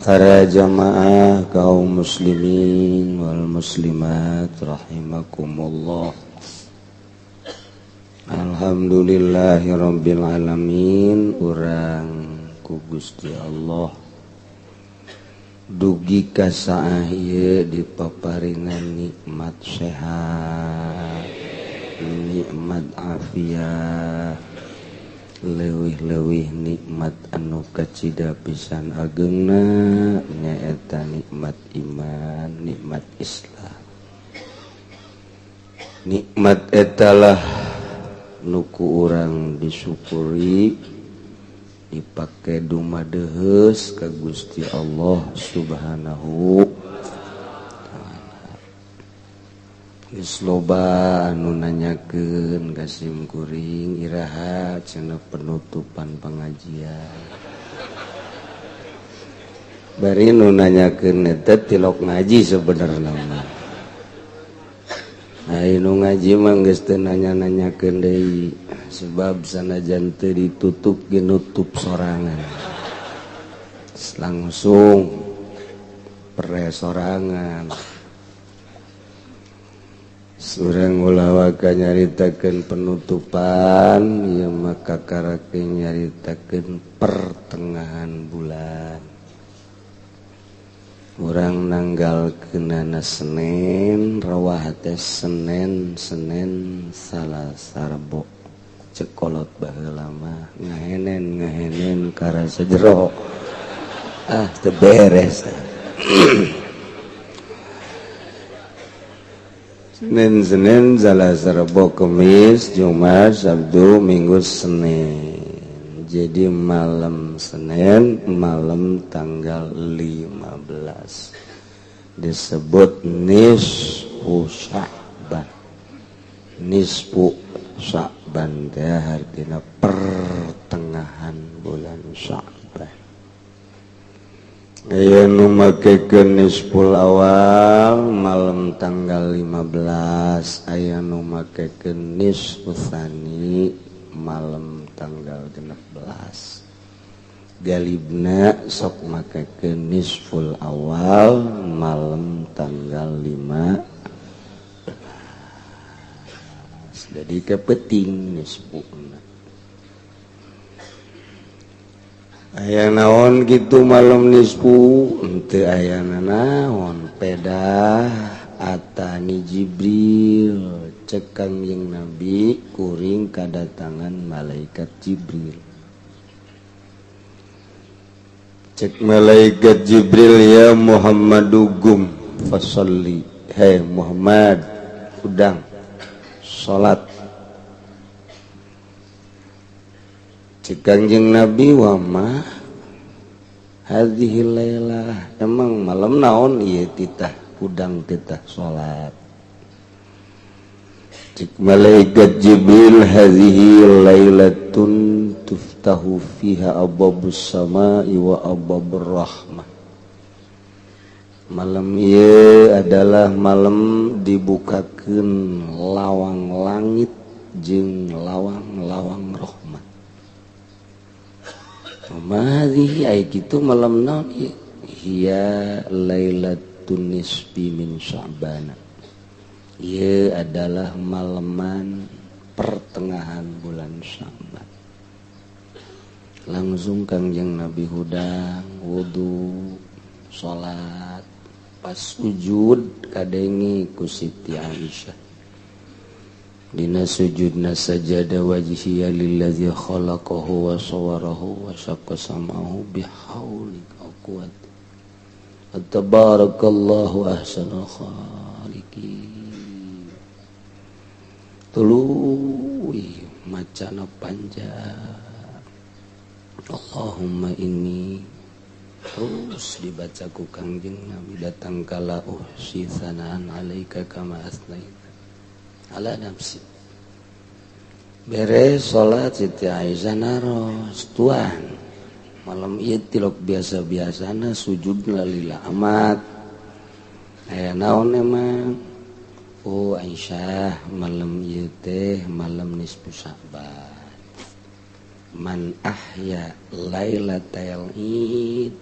Para jamaah kaum muslimin wal muslimat rahimakumullah. Alhamdulillahirabbil alamin, urang ku Gusti Allah dugi ka saah ieu dipaparingan nikmat sehat, nikmat afiat, leuwih-leuwih nikmat anu kacida pisan agengna nyaeta nikmat iman, nikmat Islam. Nikmat etalah nu ku urang disyukuri, dipake dumadeheus ka Gusti Allah Subhanahu wa ta'ala. Geus loba anu nanyakeun ka sim kuring, iraha cenah penutupan pengajian. Bari nu nanyakeun eta tilok ngaji sebenarna mah. Ai nu ngaji mah geus teu nanya-nanyakeun deui, sebab sanajan teu ditutup ge nutup sorangan. Langsung pre sorangan. Surang ulah waka nyaritakeun penutupan, ieu mah kakarake nyaritakeun pertengahan bulan. Urang nanggalkeunana Senin, rawah teh Senin, Senin Salasa Rebo. Cek kolot baheula mah ngahenen ngahenen karasa jero. Ah, teu beres. Senin, Senin, Selasa, Rebo, Kamis, Jumat, Sabtu, Minggu, Senin. Jadi malam Senin, malam tanggal 15 disebut nisfu Sya'ban. Nisfu Sya'ban teh artina pertengahan bulan Sya'ban. Aya nu makekeun nisful awal malam tanggal 15, aya nu makekeun nisfu tsani malam tanggal 16. Galibna sok makekeun nisful awal malam tanggal 5. Jadi kepeting nisfuna. Aya naon gitu malam nisfu henteu aya naon pedah atani Jibril cek Kangjeng Nabi kuring kadatangan malaikat Jibril. Cek malaikat Jibril, ya Muhammadu gum fasalli, hei Muhammad udang salat. Cek Kangjeng Nabi, wa ma hadhihi lailah, emang malam naon ieu titah udang titah salat. Cek malaikat Jibril, hadhihi lailatun tuftahu fiha abwabus samai wa abwabur rahmah. Malam ieu adalah malam dibukakeun lawang langit jeung lawang-lawang rahmat. Mahadhihi ai kitu malam naon ieu? Hiya lailatun nisfi min Sya'ban. Ieu adalah malaman pertengahan bulan Sya'ban. Langsung Kangjeng Nabi hudang wudu salat, pas sujud kadengi ku Siti Aisyah. Dina sujudna sajada wajhiya lillazi khalaqahu wa sawwarahu wa syaqqa sam'ahu bihauli wa quwwati. Tabarakallahu ahsanul khaliqin. Tuluy macana panjang. Allahumma inni, terus dibaca ku Kangjeng Nabi datang kala uhsi sanaan alaika kama asnaita ala nafsi. Beres salat Siti Aisyah naros, tuan malam ieu tilok biasa-biasana sujudna lila amat, aya naon emang? Oh Aisyah, malam ieu teh malam nisfu Sya'ban. Man ahya lailatal id,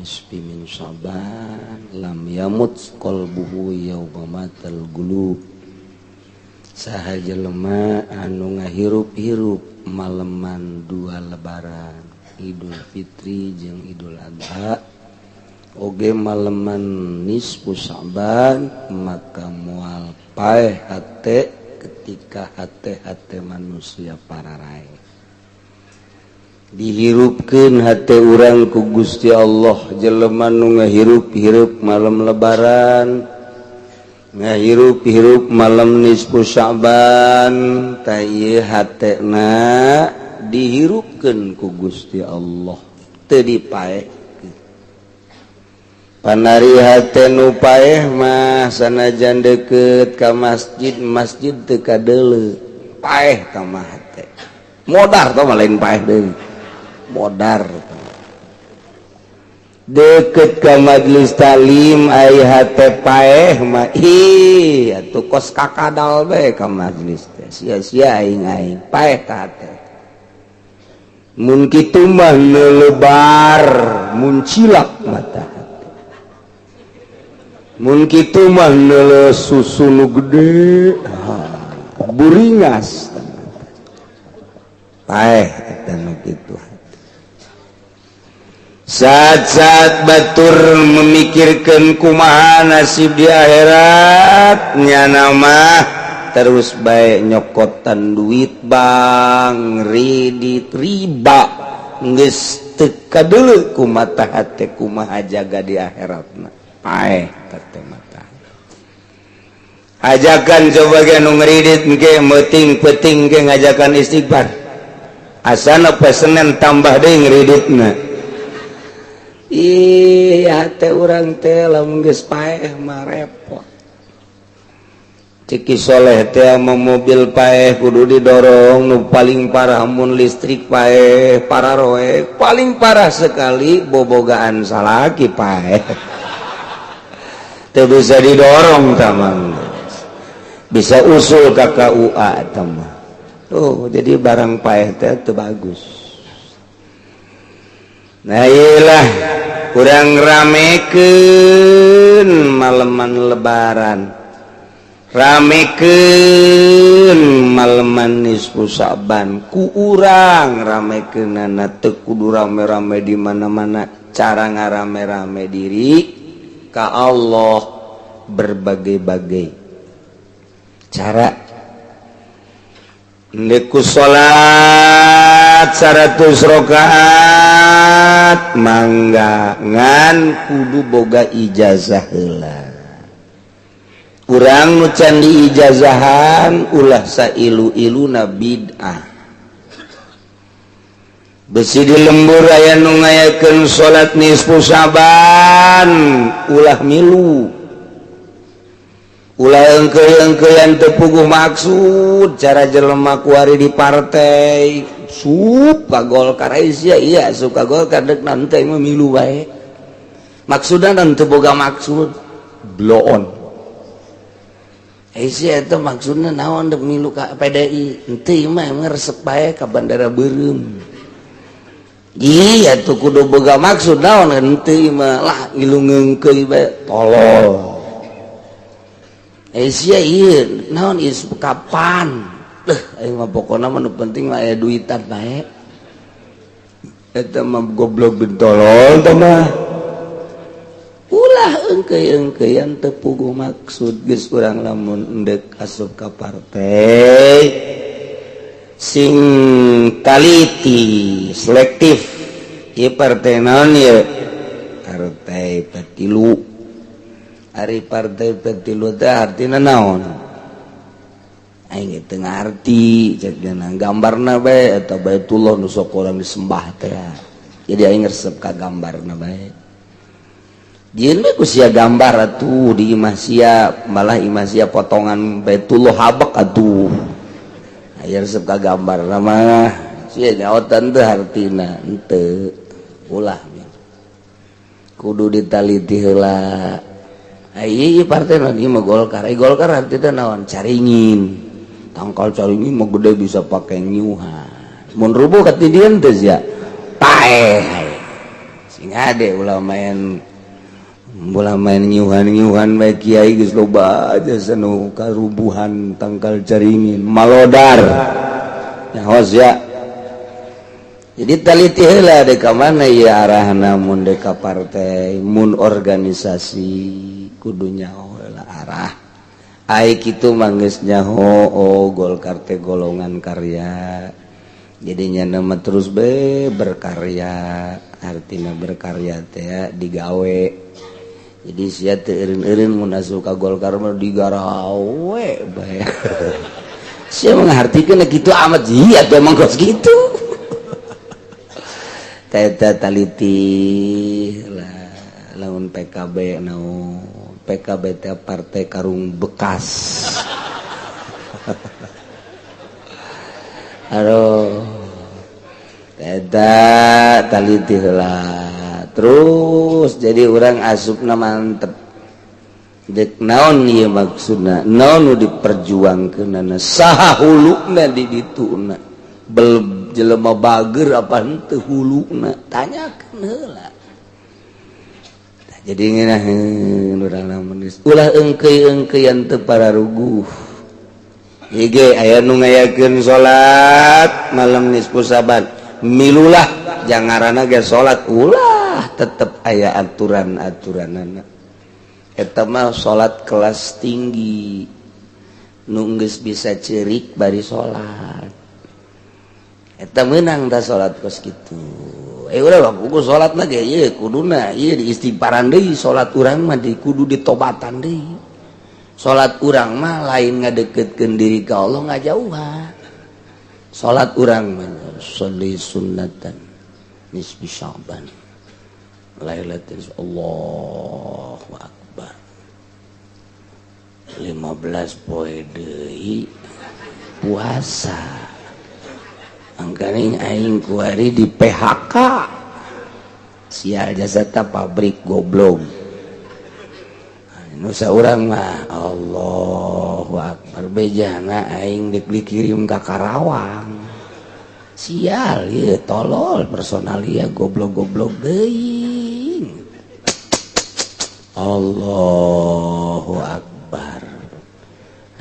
Nisfi min Sya'ban lam yamut qalbuhu yauma matal qulub. Saha jelema anu ngahirup-hirup maleman dua Lebaran, Idul Fitri jeung Idul Adha, oge maleman nisfu Sya'ban, maka moal paeh hate ketika hate-hate manusia pararae. Dihirupkeun hate urang ku Gusti Allah. Jelema nu ngahirup-hirup malam Lebaran, ngahirup-hirup malam nisfu Sya'ban, tah ieu hatena dihirupkeun ku Gusti Allah, teu dipaehkeun. Panari hate nu paeh mah sanajan deket ka masjid, masjid teu kadeuleu, paeh ka mah hate modar tah mah, lain paeh deui, modar. Deket ke majelis talim ai hate paeh mah, ih atuh kos kakadal bae ka majelis teh, sia-sia aing aing paeh ka hate. Mun kitu mah lebar muncilak mata hate, mun kitu mah neuleu susu nu gede buringas, paeh eta nu kitu. Saat-saat batur memikirkan kumaha nasib di akhirat, nyana mah terus baik nyokotan duit bank, kredit, riba, geus teu kadeuleu ku mata hate kumaha jaga di akhiratna, paeh teh mata. Ajakan coba ge nu ngredit ge, meuting peuting ge ngajakan istighfar, asana pesenan tambah deui ngreditna. Ih, hate urang teh lamun geus paeh mah repot. Ceki Soleh teh, mau mobil paeh kudu didorong, nu paling parah mun listrik paeh, pararoek. Paling parah sekali bobogaan salaki paeh, teu bisa didorong tamang, bisa usul ka KUA eta mah. Oh, jadi barang paeh teh teu bagus. Nah, iyalah kurang ramekeun maleman Lebaran, ramekeun maleman nisfu Sa'ban ku urang. Ramekeunana teu kudu rame-rame di mana-mana, cara ngarame-rame diri ka Allah berbagai-bagai cara. Niku salat 100 rakaat mangga, ngan kudu boga ijazah heula. Urang nu can diijazahan ulah sailu-iluna, bid'ah. Besi di lembur aya nu ngayakeun salat nisfu Syaban, ulah milu, ulah engkeu-engkeuan teu puguh maksud. Cara jelema kuari di partai suka Golkar, sia iya suka Golkar, dek nanti mah milu bae, maksudna teu boga maksud, bloon. Sia itu maksudna naon dek milu ka PDI? Henteu, mah resep bae ka bandara beureum. Iya tuh kudu boga maksud naon. Henteu mah lah, ngilu ngeungkeuy bae, tolol. Asia iya naon is kapan eh aing mah pokona mah nu penting mah aya duitan bae, eta mah goblok bin tolol teh mah. Ulah engkeuy-engkeuyan teu puguh maksud. Geus, urang lamun endek asup ka partai sing taliti, selektif. Ieu partai naon ieu? Partai Petilu. Ari partai Petilu teh artina naon? Aing teu ngarti, cek dina gambarna bae eta Baitullah nu sok urang disembah teh. Jadi aing resep ka gambarna bae. Jieun we ku sia gambar atuh di imah sia, malah imah sia potongan Baitullah habek atuh. Aya resep ka gambarna mah sia nyaotan teu hartina henteu. Ulah, kudu ditaliti heula. Ai partai naon ieu mah? Golkar. Ai Golkar artina naon? Caringin. Tangkal caringin mah gede, bisa pake nyiuhan. Mun rubuh katidian teh sia paeh. Sing ade ulah main bola main nyuhan-nyuhan bae, kiai geus loba jasa nu karubuhan tangkal caringin malodar nyahos ya. Jadi taliti heula dek ka mana ieu arahna. Mun dek ka partai, mun organisasi, kudu nyaho heula arah. Ai kitu mah geus nyaho, oh, Golkar teh golongan karya, jadinya nama terus be berkarya. Artinya berkarya teh digawe. Jadi sia teu eureun-eureun mun asup ka Golkar mah digarawe bae. Sia menghartikeun kitu amat, iya tuh emang kos kitu. Eta taliti lah. Lamun PKB naon? PKB teh partai karung bekas. Aduh, eta taliti heula terus, jadi orang asupna mantep dek naon ieu maksudna, naon nu diperjuangkeunana, saha huluna di dituna, bel jelema bager apa henteu huluna, tanyakeun heula. Tah, jadi ngeunaheun urang lamun ulah eungkeuy-eungkeuyan teu pararuguh. Ige aya nu ngayakeun salat malam nisfu Saban, milulah jangarana ge salat, ulah, tetep aya aturan-aturanana. Eta mah salat kelas tinggi, nu geus bisa cerik bari salat eta meunang da salat kos kitu. Eh, udah kudu salat mah ge ieu kuduna ieu diistighfaran deui. Salat urang mah di kudu ditobatan deui. Salat urang mah lain ngadeketkeun diri ka Allah, ngajauhan. Salat urang mah sholli sunnatan nisfi Sya'ban lailatul, Allahu akbar, 15 poe deui puasa. Angkaning aing kuari di PHK, sial jasa pabrik goblok. Nusa urang mah Allahu akbar, bejana aing dek dikirim ka Karawang, sial ieu tolol personalia goblok-goblok deui. Allahu akbar,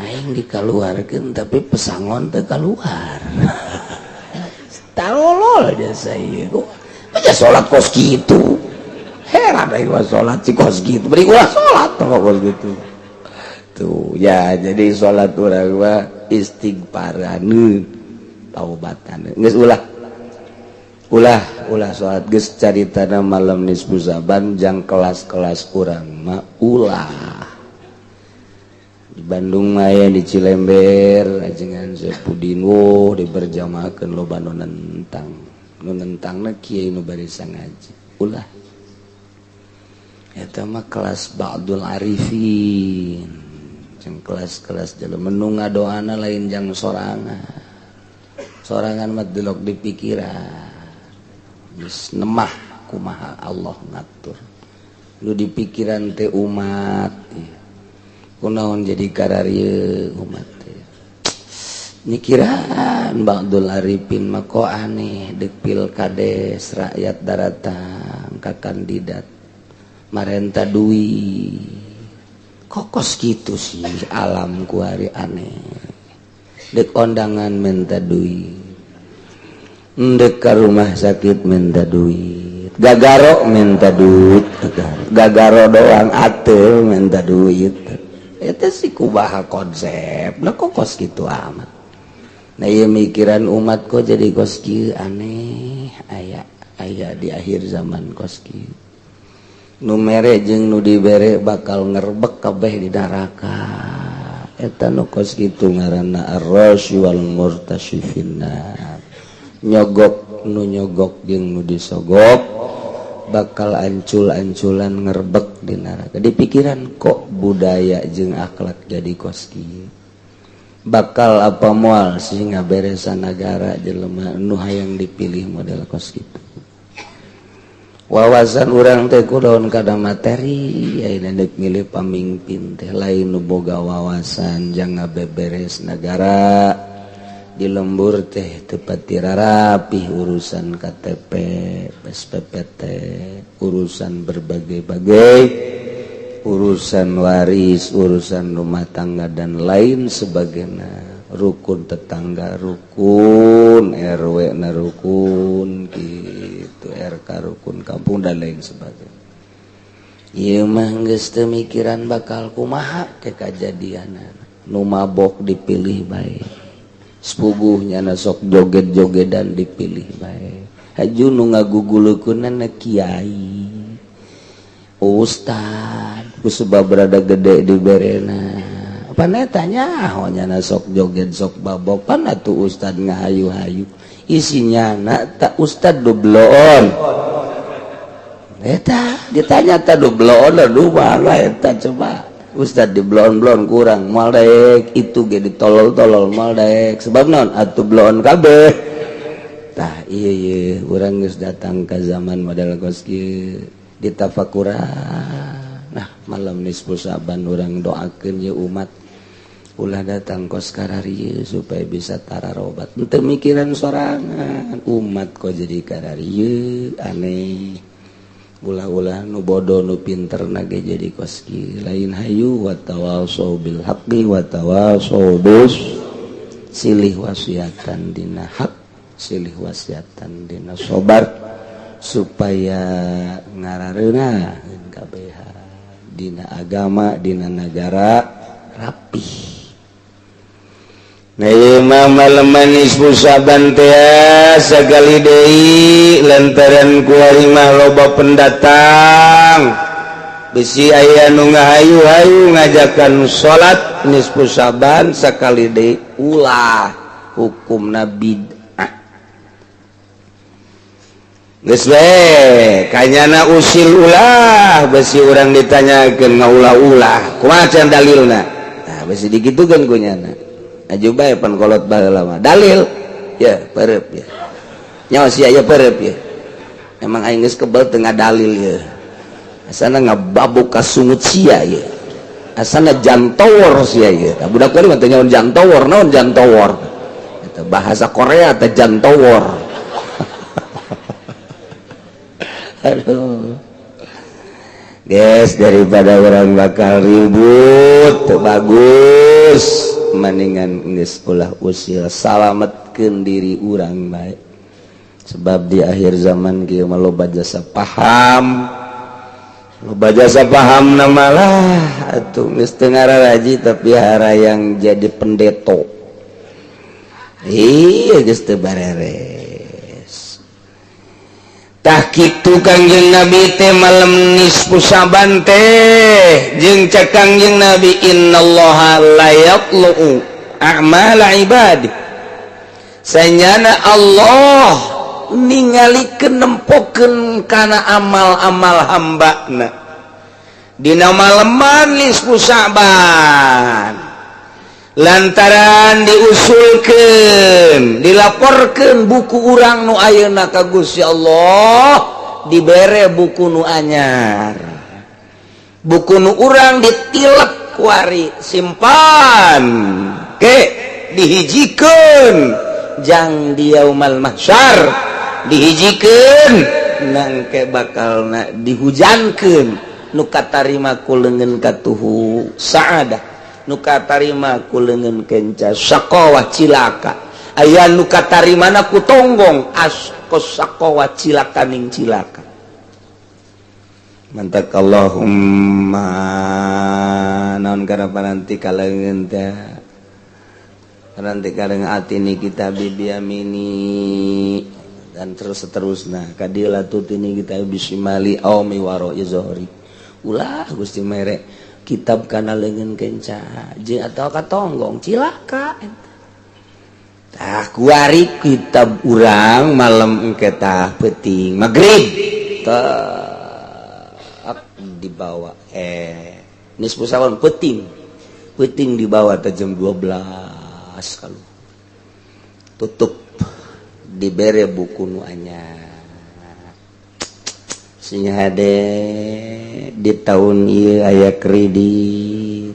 aing dikaluarkeun tapi pesangon teu kaluar. Tolol jasa ieu. Aja salat kos kitu, heran aing mah salat si kos kitu, beri ulah salat kos gitu tuh ya. Jadi salat urang mah istighfaran, taubatan, geus ulah ulah ulah salat. Geus caritana malam nisfu Saban jang kelas-kelas urang mah ulah. Di Bandung mah aya di Cilember ajengan Sepudin, wo diberjamaahkeun loba nu nentang, nu nentangna kiai nu bari sangaji. Ulah, eta mah kelas ba'dul arifin, jeung kelas-kelas jelema nu ngadoana lain jang sorangan. Sorangan mah delok di pikiran, geus nemah kumaha Allah ngatur. Nu di pikiran teh umat kunaon jadi kararieu umat teh, mikiran ba'dul arifin mah kok aneh. Dek pilkades rakyat daratang ka kandidat marenta duit, kokos gitu sih alam kuari aneh. Dek ondangan minta duit, dek ka rumah sakit minta duit, gagaro minta duit, gagaro doang ate minta duit. Itu sih kubaha konsep lah, kok kos gitu amat. Nah, iya mikiran umat kok jadi kos kieu aneh. Aya aya di akhir zaman kos kieu, nu mere jeung nu dibere bakal ngerbek kabeh di neraka. Eta nu kos kitu ngaranna ar-rasyi wal murtasyi finnar, nyogok, nu nyogok jeung nu disogok bakal ancul-anculan ngerbek di neraka. Di pikiran kok budaya jeung akhlak jadi kos kieu, bakal apa moal sih ngaberesan negara jelema nu hayang dipilih model kos kitu? Wawasan urang teh kudaon kada materi. Ayeuna dek milih pamimpin teh lain nu boga wawasan jang ngabeberes negara. Di lembur teh tepat rapi urusan KTP, SPPT, urusan berbagai-bagai urusan waris, urusan rumah tangga, dan lain sebagainya. Rukun tetangga, rukun RW na, rukun gitu RK, rukun kampung, dan lain sebagainya. Ieu mah geus teu mikiran bakal kumaha ke kajadian. Nu mabok dipilih bae, sepuguhnya na sok joget-jogedan dipilih bae, haju nu ngagugulukeunana kiai, ustad, ku sebab berada gede di berena. Pan eta nyaho nyana sok joget, sok babok. Pan atuh ustad ngahayu-hayu isinya na tak ustad dubloon eta ditanya ta dubloon. Aduh, mana eta coba ustad di bloon-bloon kurang moal daek itu ge, ditolol-tolol moal daek. Sebab naon atuh? Bloon kabeh. Tah, iya iya, urang geus datang ke zaman model kos kieu ditafakuran. Nah, malam nisfu Sa'ban urang doakeun ya umat ulah datang kos kararieu supaya bisa tararobat. Henteu mikiran sorangan, umat kok jadi kararieu aneh. Ulah-ulah nu bodoh nu pinter nage jadi kos kieu. Lain hayu wa tawasau bil haqqi wa tawasau bis silih wasiatan dina hak, silih wasiatan dina sobar, supaya ngarareuna kabehan dina agama, dina negara rapih. Nah, malam nisfu Sa'ban teh sakali deui lantaran kuari mah loba pendatang, bisi aya nu ngahayu-hayu ngajakan salat nisfu Sa'ban, sakali deui ulah, hukumna bid'ah. Geus we kanyana usil ulah, besi urang ditanyakeun ngaulah-ulah kumaha can dalilna. Nah, besi digitukeun ku nyana. Aju bae, pan kolot baheula mah dalil ya perep ya nyawa sia ya perep ya. Emang aing geus kebel tengah dalil ya, asana ngababuk ka sungut sia ya, asana jantowor sia ya. Nah, budak tadi mah teu nyaho jantowor. Naon jantowor? Eta bahasa Korea teh jantowor. Aduh guys, daripada orang bakal ribut teu bagus, mendingan geus ulah usil, salametkeun diri urang bae. Sebab di akhir zaman kieu mah loba jasa paham, loba jasa paham nama lah atuh geus teu ngararaji tapi harayang jadi pendeto. Iya, geus teu bareres. Tah, kitu Kangjeng Nabi teh malam nisfu Sa'ban teh. Jeung cek Kangjeng Nabi, innallaha la yatlu'u a'mala ibadi, sanyana Allah ningalikeun, nempokeun kana amal-amal hambana dina maleman nisfu Sa'ban, lantaran diusulkan, dilaporkan buku urang nu ayeuna ka Gusti Allah. Dibere buku nu anyar, buku nu urang ditilep kuari, simpan ke dihijikeun jang di yaumal mahsyar, dihijikeun nangke bakal na dihujankeun. Nu katarima ku leungeun katuhu saadah, nu katarima ku leungeun kenca syaqawah cilaka, aya nu katarimana ku tonggong askos syaqawah cilaka ning cilaka. Mantak Allahumma naon kana paranti kaleungeun teh, paranti kaleungeun atini kita biyamini dan terus seterusna kadila tutini kita bisimali aw mi waro zohri. Ulah Gusti mere kitab kana leungeun kenca jeung atau katonggong cilaka. Tah, kuari kitab urang malam engke tah peuting maghrib tak dibawa, nisfu Sa'ban peuting peuting dibawa teh jam 12 kalau tutup, dibere buku nu anyar. Sing hade di tahun ieu aya kredit,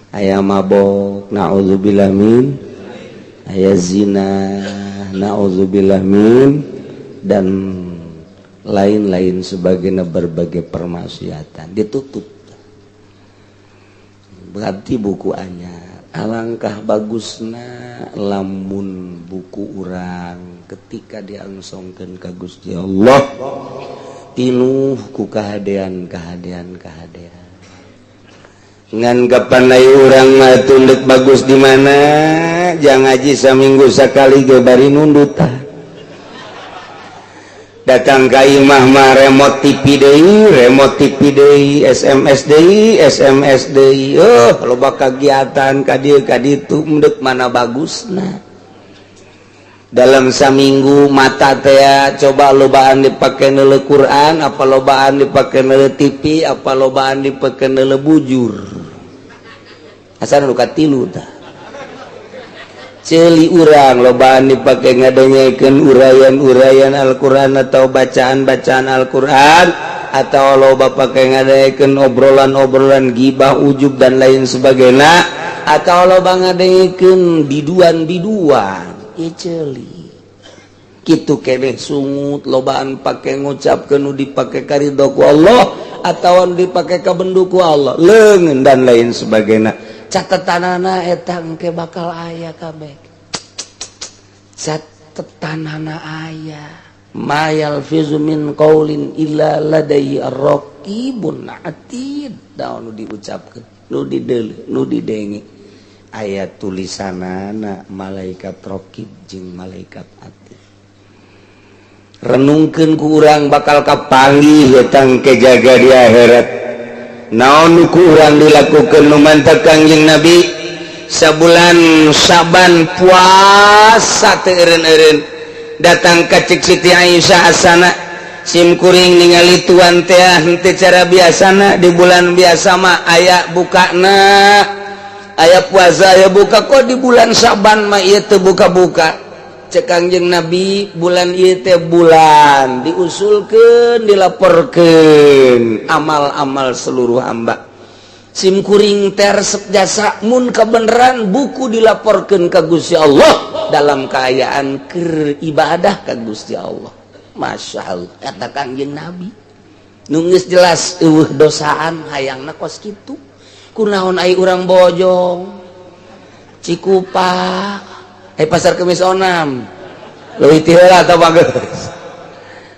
aya mabok, naudzubillah min. Aya zina, naudzubillah min, dan lain-lain sebagainya, berbagai permaksiatan ditutup. Berarti buku anyar. Alangkah bagusna lamun buku urang ketika diangsongkeun ka Gusti Allah pinuh ku kahadean, kahadean, kahadean. Ngan kapan ai urang mah tunduk bagus di mana? Jangan ngaji saminggu sakali ge bari nundut tah. Datang ka imah mah remote TV deui, remote TV deui, SMS deui, SMS deui. Oh, loba kagiatan ka dieu ka ditu. Endek mana bagusna? Dalam saminggu mata teh coba lobaan dipake neuleu Quran, apa lobaan dipake neuleu TV, apa lobaan dipake neuleu bujur? Asal nu katilu tah. Ceuli urang lobaan dipakai ngadengekeun uraian-uraian Al-Qur'an atau bacaan-bacaan Al-Qur'an, atau loba pakai ngadengekeun obrolan-obrolan gibah, ujub, dan lain sebagainya, atau loba ngadengekeun biduan-biduan? Ieu ceuli kitu keneh. Sungut lobaan pake ngucapkeun nu dipake karidho ku Allah atau dipake kabendu ku Allah, leungeun, dan lain sebagainya. Catatanana eta engke bakal aya kabeh, catatanana aya. Ma yalfizu min qaulin illa ladaihi ar-raqibun atid. Daun nu diucapkeun, nu dideuleu, nu didenge, aya tulisanana malaikat raqib jeung malaikat atid. Renungkeun ku urang, bakal kapanggih eta engke jaga di akhirat. Naon ku urang dilakukan? Nu mantak Kangjeng Nabi sabulan Syaban puasa teu eureun-eureun. Datang ka cek Siti Aisyah, asana sim kuring ningali tuan teh henteu cara biasana. Di bulan biasa mah aya bukana, aya puasa, aya buka, kok di bulan Syaban mah ieu teu buka-buka? Cek Kangjeng Nabi, bulan ieu teh bulan diusulkeun, dilaporkeun amal-amal seluruh hamba. Sim kuring teh resep jasa mun kebenaran buku dilaporkeun ka Gusti Allah dalam keayaan keur ibadah ka Gusti Allah. Masya Allah, kata Kangjeng Nabi nu geus jelas eueuh dosaan hayangna kos kitu. Kunaon ai urang Bojong, Cikupa, eh, Pasar Kemis Onam leuwih ti heula atau bagus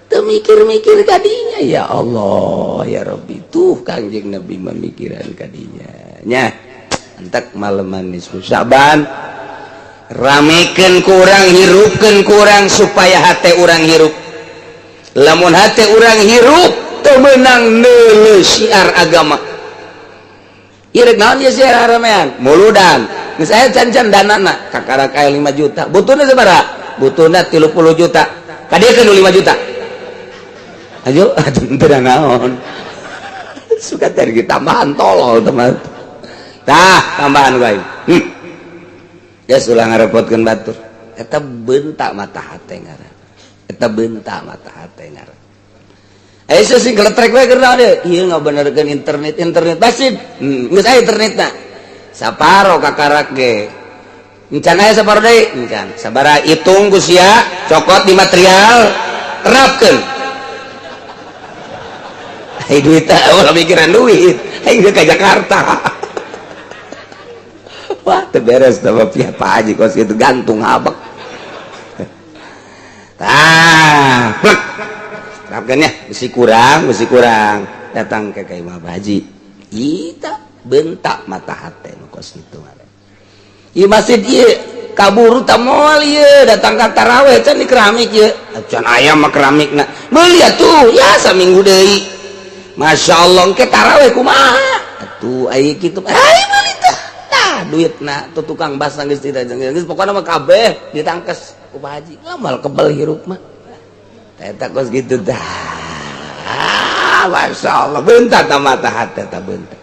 teu mikir-mikir kadinya? Ya Allah, ya Rabbi, tuh Kangjeng Nabi memikiran kadinya nya. Entek maleman nisfu Syaban ramekeun kurang, hirupkeun kurang, supaya hate urang hirup. Lamun hate urang hirup, teu meunang neuleuh syiar agama. Ieu rek naon ieu syiar ramean muludan? Geus aya can-can danana? Kakarak aya 5 juta. Butuhna sabaraha? Butuhna 30 juta. Kadieukeun 5 juta. Ayo atuh, teu naon. Suka teh tambahan, tolol teman. Tah, tambahan bae. Ya sulah ngarepotkeun batur. Eta bentak mata hate ngaran. Eta bentak mata hate ngaran. Eh, sing geletrek we keur naon ieu? Ieu ngabenerkeun internet, internet masjid. Geus aya internetna. Saparo kakarak ge. Encan aya saparo deui? Encan. Sabaraha hitung ku sia, cokot di material, terapkeun. Ai duit ulah mikiran duit. Aing ke Jakarta. Wah, teu beres teh pihak Pak Haji kos kitu, gantung habek. Tah, plek. Terapkeun ya, besi kurang, besi kurang. Datang ke Kai Pak Haji. Ita bentak mata hate nu kos kitu. Ieu masjid ieu kaburu ta moal ieu datang ka taraweh? Can di keramik ieu. Can aya mah keramikna. Meuli atuh ya saminggu deui. Masya Allah, engke taraweh kumaha? Atuh aya kitu. Ai meuli tah. Tah duitna tuh tukang basah geus tidak geus, pokona mah kabeh ditangkes ku Pak Haji. Ngamal kebel hirup mah. Eta kos kitu tah. Masya Allah, bentak ta mata hate ta bentak.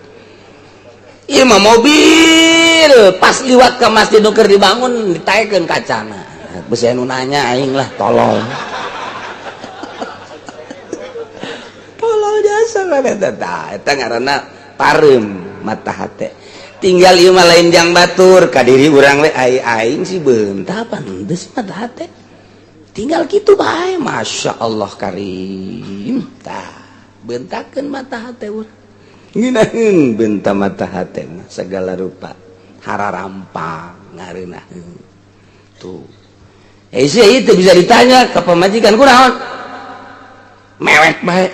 Ieu mah mobil pas liwat ke masjid nu keur dibangun ditaekeun kacana. Besi anu nanya aing lah, tolol. Tolol jasa lah eta tah. Eta ngaranna pareum mata hate. Tinggal ieu mah lain jang batur ka diri urang we, ai aing sih beunta apa henteu sih mata hate. Tinggal kitu bae, Masya Allah karim. Tah, beuntakeun mata hate urang. Ngeunaheun beunta mata hate mah segala rupa hararampang ngareunaheun. Tuh. Eh sih itu bisa ditanya ke pamajikan, kunaon? Mewek bae.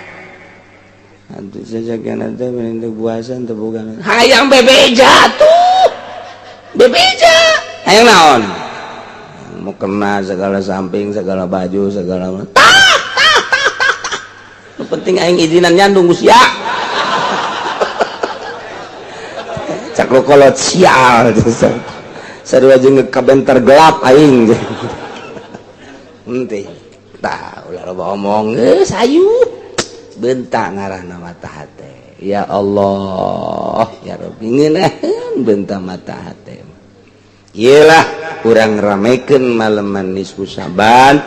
Atuh saja teh mending puasa teu boga. Hayang bebeja tuh. Bebeja. Hayang naon? Mau kena segala samping, segala baju, segala tah tah tah tah tah. Nu penting aing izinan nyandung sia. Cak lo kolot sial. Sarua jeung kabentar gelap aing. Henteu. Tah ulah loba omong geus ayu. Bentak ngarahna mata hate. Ya Allah, ya Rabbi, ngeunaheun bentak mata hate. Iyalah urang ramekeun maleman nisfu Syaban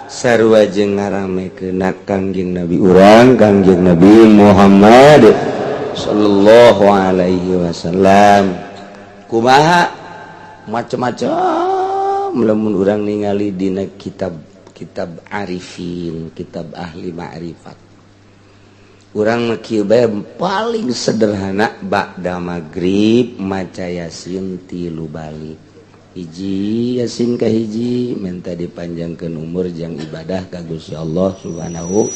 sarua jeung ngaramekeun Kangjeng Nabi urang, Kangjeng Nabi Muhammad sallallahu alaihi wasallam. Kumaha macam-macam lamun urang ningali dina kitab kitab arifin, kitab ahli ma'rifat. Urang kieu bae paling sederhana, ba'da magrib maca Yasin 3 balik. Hiji Yasin ka hiji minta dipanjangkeun umur jang ibadah ka Gusti Allah Subhanahu.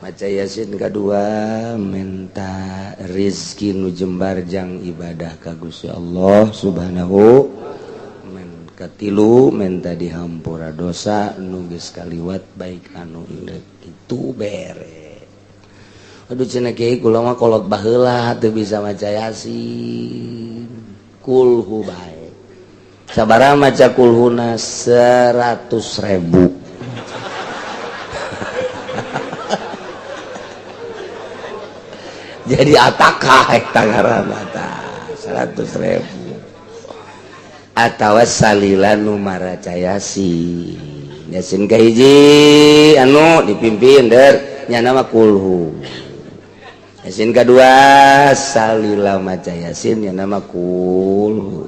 Maca Yasin kadua minta rizki nu jembar jang ibadah ka Gusti Allah Subhanahu. Men katilu minta dihampura dosa nu geus kaliwat baik anu indek itu bere. Aduh cenah kiai kula mah kolot baheula teu bisa maca Yasin. Kulhu bae. Sabaraha maca kulhuna? 100.000. Jadi atakah eta ngaranna tah 100.000. Atawa salila nu maraca Yasin. Yasin kahiji anu dipimpin der nya mah kulhu. Yasin kedua salila maca Yasin nya nama kulhu.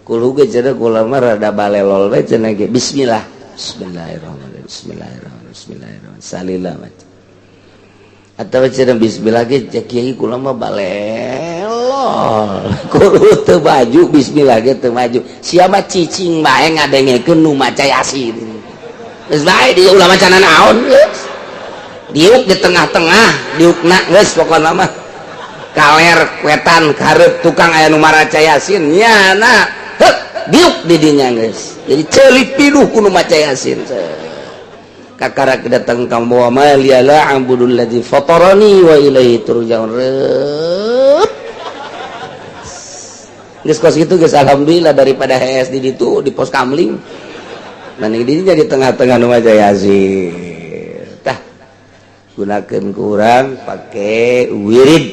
Kulhu ge cenah kula mah rada balelol we cenah ge. Bismillah. Bismillahirrahmanirrahim. Bismillahirrahmanirrahim. Bismillahirrahmanirrahim. Salila maca. Atawa cenah bismillah ge cek kiai kula mah balelol. Kulhu teu maju, bismillah ge teu maju. Sia mah cicing bae ngadengekeun nu maca Yasin. Geus bae di ulah maca naon geus. Diuk di tengah-tengah, diukna geus pokona mah. Kaler wetan karep tukang aya nu maraca Yasin nyana heuk diuk di dinya geus. Jadi ceulik piduh ku nu maca Yasin. Kakara datang ka wa ma liya la a'budul ladzi fatarani wa ilaihi turja'un. Geus kos kitu geus alhamdulillah daripada hees di ditu di pos kamling. Nah di dinya di tengah-tengah nu maca Yasin. Gunakan kurang pakai wirid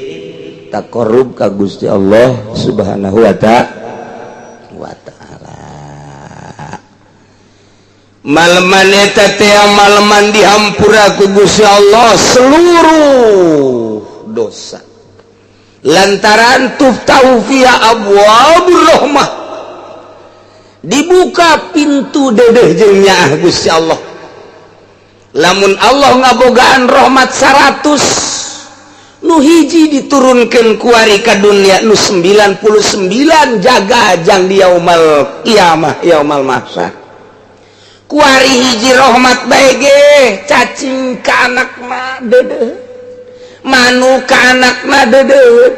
taqarrub ka Gusti Allah Subhanahu wa ta'ala. Maleman eta teh maleman dihampura ku Gusti Allah seluruh dosa. Lantaran tuftahu fiha abwabur rahmah, dibuka pintu dedeh jeung nyaah Gusti Allah. Lamun Allah ngabogaan rahmat 100 nu hiji diturunkan kuari ka dunia, nu 99 jaga jang di yaumal kiamah, yaumal mahsyar. Kuari hiji rahmat bae ge cacing ka anakna deudeuh, manu ka anakna deudeuh,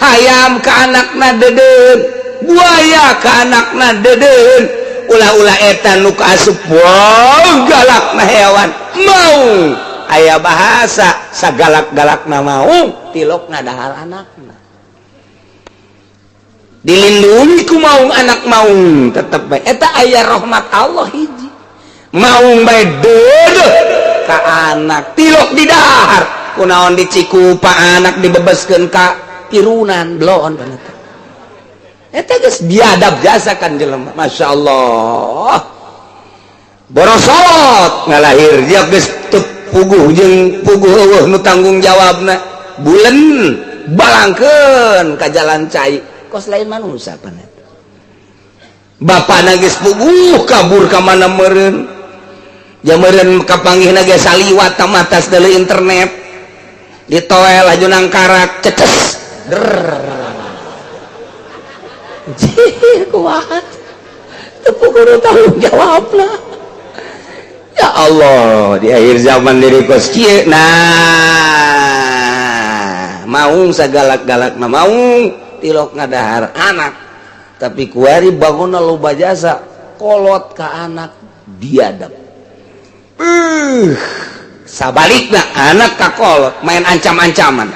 hayam ka anakna deudeuh, buaya ka anakna deudeuh. Ulah-ulah eta nu kaasup wow galakna hewan mau aya bahasa sagalak-galakna mau tilokna dahar anakna dilindungi ku maung anak maung tetep bae eta aya rahmat Allah hiji maung bae deudeuh ka anak tilok di dahar kunaon dicikupa anak dibebeskeun ka pirunan bloon kana eta geus biadab jasa kan jelema. Masya Allah borosot ngalahir dia geus teu puguh jeung puguh eueuh nu tanggung jawabna bulen balangkeun ka jalan cai. Kos lain manusia pan eta. Bapak nangis puguh kabur ka mana meureun. Ja meureun kapanggih ge saliwat matas dari internet. Ditoel laju nangkarak ceces. Der. Jih, kuat. Teu kudu tanggung jawab lah. Ya Allah, di akhir zaman diri kos kieu. Nah, maung sagalak-galak mah maung tilok ngadahar anak. Tapi kuari bangun loba jasa kolot ka anak biadab. Sabalikna anak ka kolot main ancam-ancaman.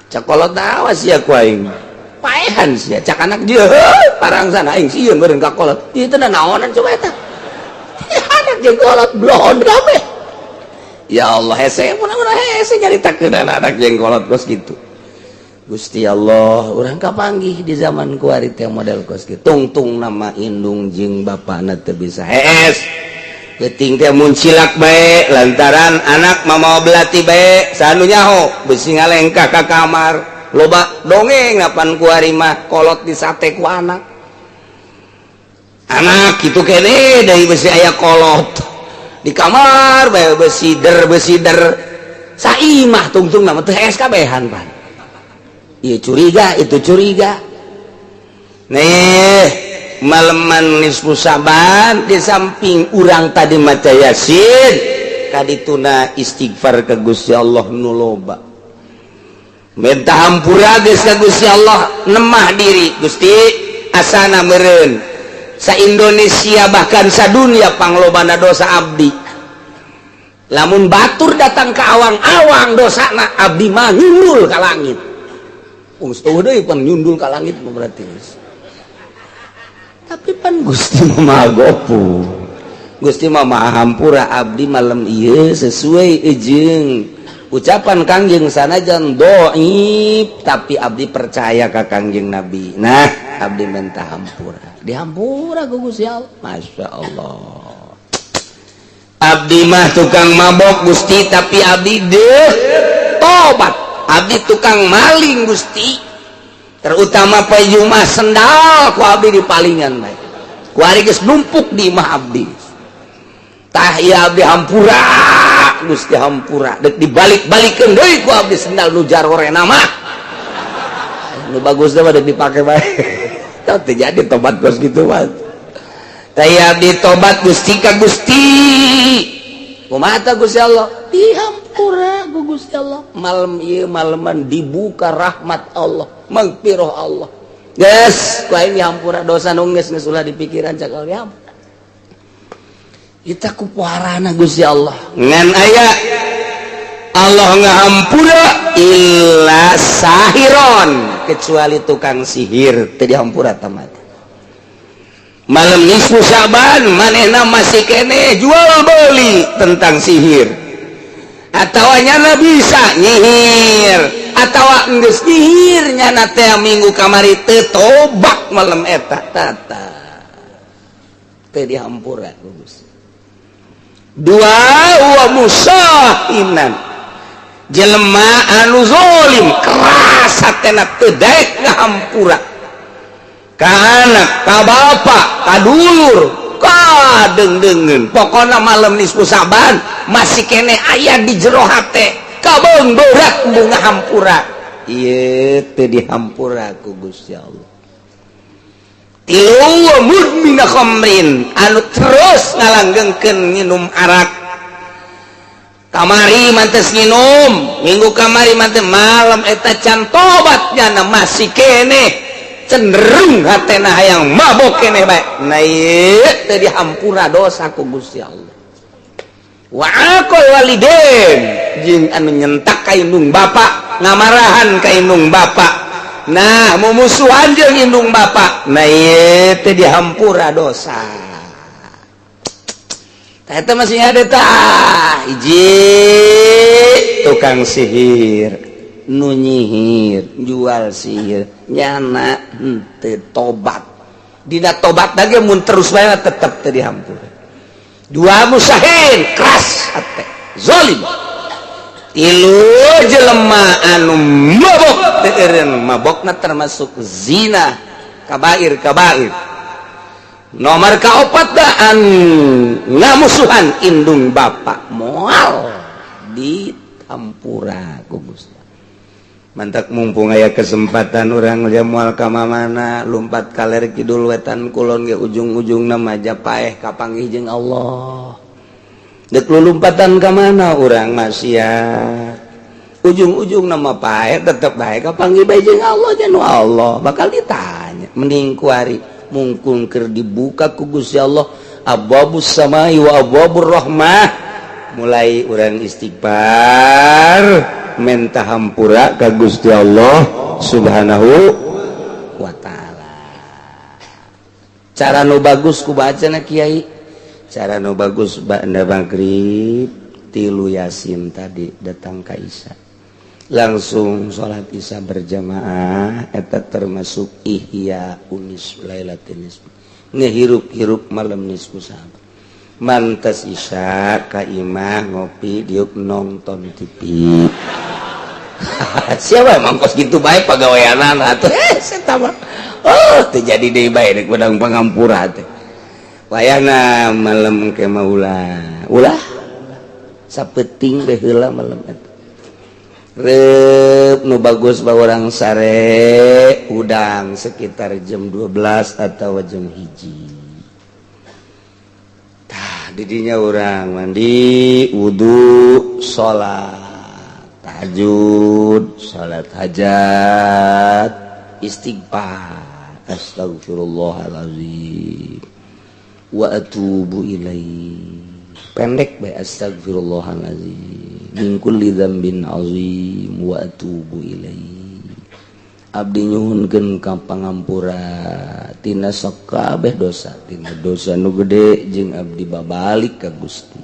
Cak kolot, awas ya ku aing. Paehan sia. Cak anak dia, parang sana aing sieun meureun ka kolot. Ieu teh naonan coba eta. Anak jeung kolot blon kabeh. Ya Allah, hese mun hese nyaritakeun anak jeung kolot kos gitu. Gusti Allah, urang kapanggih di zaman kuari teh model kos kitu. Tungtung nama indung jeung bapana teu bisa hees. Geuting teh muncilak bae lantaran anak mamawa belati bae, sanu nyaho besi ngalengkah ka kamar. Loba dongeng apan kuari mah kolot disate ku anak. Anak gitu kene dari besi aya kolot di kamar bae besi der besi der saimah tungtung nama teu hees kabehan pan. Ieu curiga, itu curiga. Nih, maleman nisfu Saban di samping urang tadi maca Yasin, kadituna istighfar ke Gusti Allah nu loba. Minta hampura geus ka Gusti Allah, nemah diri, Gusti asana meureun sa Indonesia bahkan sa dunia panglobana dosa abdi. Lamun batur datang ke awang-awang dosana abdi mah nyundul ka langit. Eueuh deui pan nyundul ka langit mah berarti. Tapi pan Gusti mah Maha. Gusti mah Maha Hampura, abdi malam ieu sesuai jeung ucapan Kangjeng, sanajan doib tapi abdi percaya ka Kangjeng Nabi. Nah, abdi minta hampura. Dihampura ku Gusti Allah. Masya Allah. Abdi mah tukang mabok, Gusti, tapi abdi deh tobat. Abdi tukang maling, Gusti, terutama payuma sendal ku abdi di palingan bae. Ku ari geus numpuk di imah abdi. Tah ieu abdi hampura, Gusti, hampura. Dek dibalik-balikeun deui ku abdi sendal nu jarorena mah. Nu bagus mah dek dipake bae. Tah teu jadi tobat kos kitu mah. Tah ieu abdi tobat, Gusti, ka Gusti. Kumaha tah Gusti Allah? Dihampura ku Gusti Allah. Malam ieu maleman dibuka rahmat Allah, magfirah Allah. Geus, ku aing dihampura dosa nu geus geus ulah dipikiran cak Allah dihampura. Kita kupuarana Gusti Allah. Ngan aya Allah ngahampura illa sahiron, kecuali tukang sihir teu dihampura tamat. Malam nisfu Syaban manehna masih kene jual beli tentang sihir atau nyana bisa nyihir atau geus nyihir nyana teh minggu kamari teu tobat malam eta tata teu dihampura ku Gusti. Dua, wa musahinan, jelema anu zolim keras hatena teu daek ngahampura ka anak, ka bapak, ka dulur, ka deung-deungeun. Pokona malam nisfu Saban masih kene aya di jero hate kabeung berat bunga hampura, ieu teu dihampura ku Gusti Allah. Tilu, wa mudmina khamrin, anu terus ngalanggengkeun nginum arak. Kamari mantes nginum, minggu kamari mantes, malam eta can tobat nyana masih kene cenderung hatena hayang mabok kene bae. Nah, ieu teu dihampura dosa ku Gusti Allah. Wa aqal walidain, jeung anu nyentak ka indung bapa, ngamarahan ka indung bapa, nah mumusuhan jeung indung bapa. Nah, ieu teu dihampura dosa. Tah, eta masih ada tah. Hiji, tukang sihir nu nyihir, jual sihir, nyana henteu tobat. Dina tobat lagi mun terus bae tetep teu dihampura. Dua, musahin, keras hate, zalim. Tilu jelema anu mabok teu eureun mabokna termasuk zina, kabair kabair. Nomor kaopat daan ngamusuhan indung bapak, moal ditampura ku Gusti. Mantak mumpung aya kesempatan, urang lia moal ka mana, lumpat kaler kidul wetan kulon ge ujung-ujungna maja paeh kapanggih jeung Allah. Dek lumpatan ka mana urang maksiat, ujung-ujung nama paeh tetep bae kapanggih bae jeung Allah. Jeung Allah bakal ditanya. Mending kuari mungkung keur dibuka ku Gusti Allah abwabus samai wa abwabur rahmah, mulai urang istighfar, menta hampura ka Gusti Allah Subhanahu wa Ta'ala. Cara nu bagus ku bacana, Kiai, cara nu bagus ba'da maghrib tilu Yasin tadi, datang ka Isya, langsung salat Isya berjamaah. Eta termasuk ihya unis lailatin nisf, ngehirup-hirup malam nisfu Syaban. Mantas Isya ka imah, ngopi, diuk, nonton TV. Siapa emang kos gitu baik pagaweanan atuh, eh saya mah oh terjadi deui bae rek bedang pangampura teh. Wayahna malam ke mah ulah ulah sapeting deh heula malam eta. Rep nu bagus bawa orang sare udang sekitar jam 12 atau jam 1. Tah, didinya orang mandi, wudhu, sholat tahajud, sholat hajat, istighfar, astagfirullahalazim wa atubu ilaih. Pendek bae, astagfirullahalazim min kulli dzambin azim wa atubu ilaih. Abdi nyuhunkeun ka pangampura tina sakabeh dosa, tina dosa nu gede, jeung abdi babalik ka Gusti.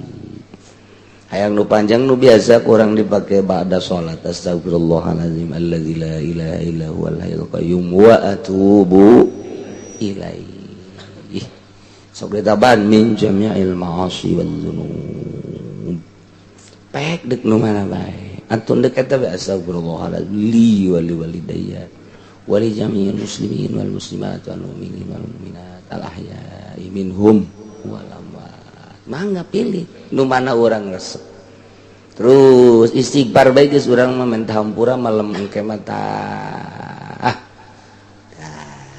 Hayang nu panjang, nu biasa kurang dipake ba'da salat, astagfirullahalazim allazi la ilaha illa huwal hayyul qayyum wa atubu ilaih. Sok ditaban min jami'il ma'asi wal dzunub. Pek dek nu mana bae antun dek eta bae, astagfirullahalazim li wa li walidayya wa li jami'il muslimin wal muslimat wal mu'minin wal mu'minat al ahya'i minhum wal amwat. Mangga pilih nu mana urang resep, terus istighfar bae geus. Urang mah minta hampura malam engke mah. Tah,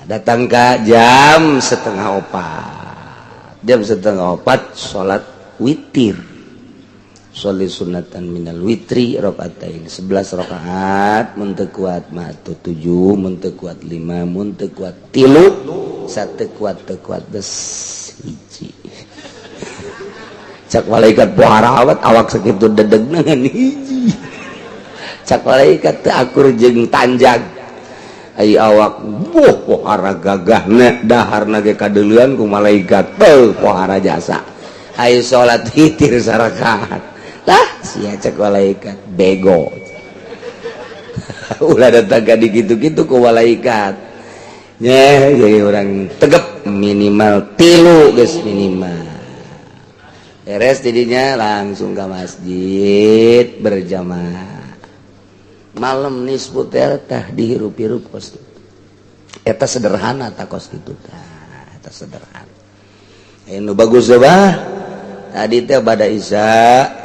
datang ka jam 3.30, jam 3.30 salat witir. Sholli sunatan minal witri rokaatain, 11 rakaat mun teu kuat mah atuh 7, mun teu kuat 5, mun teu kuat 3, satu kuat teu kuat des hiji. Cak malaikat, pohara awat awak sakitu dedegna ngan hiji. Cak malaikat, teu akur jeung tanjag ai awak. Boh, pohara gagahna, daharna ge kadeulean ku malaikat. Teu pohara jasa ayo salat witir sarakaat lah sia. Cek malaikat, bego. Ulah datang ka dikitu-kitu ku malaikat nya. Jadi orang tegep minimal tilu geus, minimal beres jadinya langsung ke masjid berjamaah. Malam nisfu teh tah dihirup-hirup kos eta sederhana. Tak kos kitu tah, eta sederhana. Anu bagus bah tadi teh pada Isya